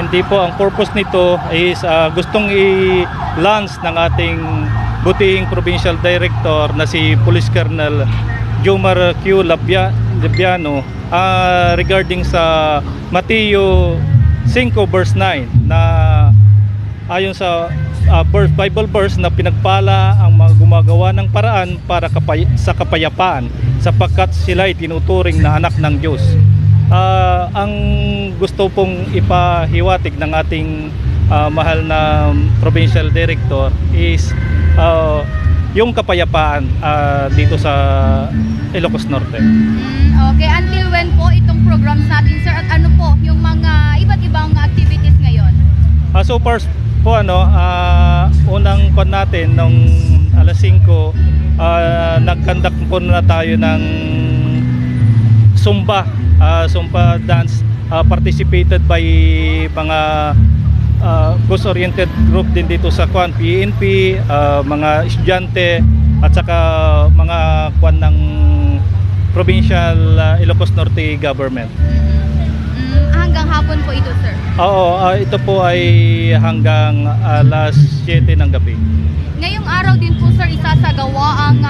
Hindi po, ang purpose nito is gustong i-launch ng ating butihing Provincial Director na si Police Colonel Jomar Q. Labiano regarding sa Mateo 5 verse 9 na ayon sa Bible verse na pinagpala ang mga gumagawa ng paraan para sa kapayapaan sapagkat sila ay tinuturing na anak ng Diyos. Ang gusto pong ipahiwatig ng ating mahal na Provincial Director is yung kapayapaan dito sa Ilocos Norte. Okay, until when po itong programs natin, sir, at ano po yung mga iba't ibang activities ngayon? So far po unang kon natin nung alas 5 nagkandak po na tayo ng Zumba dance participated by mga course-oriented group din dito sa PNP, mga estudyante at saka mga ng Provincial Ilocos Norte Government. Hanggang hapon po ito, sir? Oo, ito po ay hanggang alas 7 ng gabi. Ngayong araw din po, sir, isasagawa ang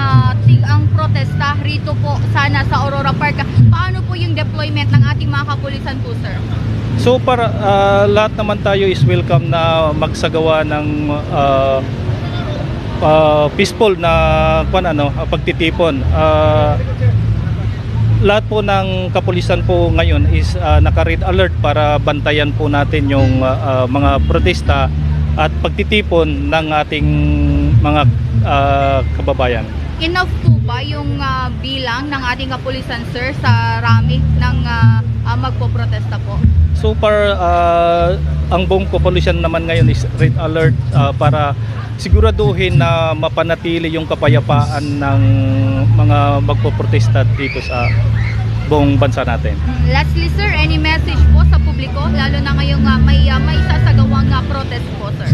protesta rito po sana sa Aurora Park. Paano po yung deployment ng ating mga kapulisan po, sir? So para lahat naman tayo is welcome na magsagawa ng peaceful na pagtitipon. Lahat po ng kapulisan po ngayon is naka-red alert para bantayan po natin yung mga protesta at pagtitipon ng ating mga kababayan. Enough po ba yung bilang ng ating kapulisan, sir, sa rami ng magpoprotesta po? So far, ang buong kapulisan naman ngayon is red alert para siguraduhin na mapanatili yung kapayapaan ng mga magpoprotesta dito sa buong bansa natin. Lastly, sir, any message po sa publiko, lalo na ngayong may sasagawang protest po, sir?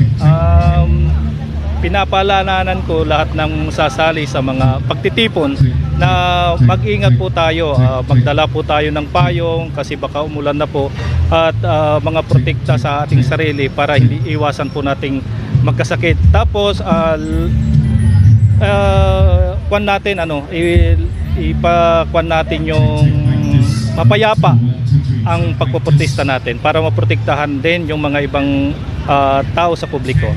Pinapaalalahanan ko lahat ng sasali sa mga pagtitipon na mag-ingat po tayo, magdala po tayo ng payong kasi baka umulan na po at mga protekta sa ating sarili para hindi iwasan po nating magkasakit. Tapos ipakuan natin yung mapayapa ang pagpoprotesta natin para maprotektahan din yung mga ibang tao sa publiko.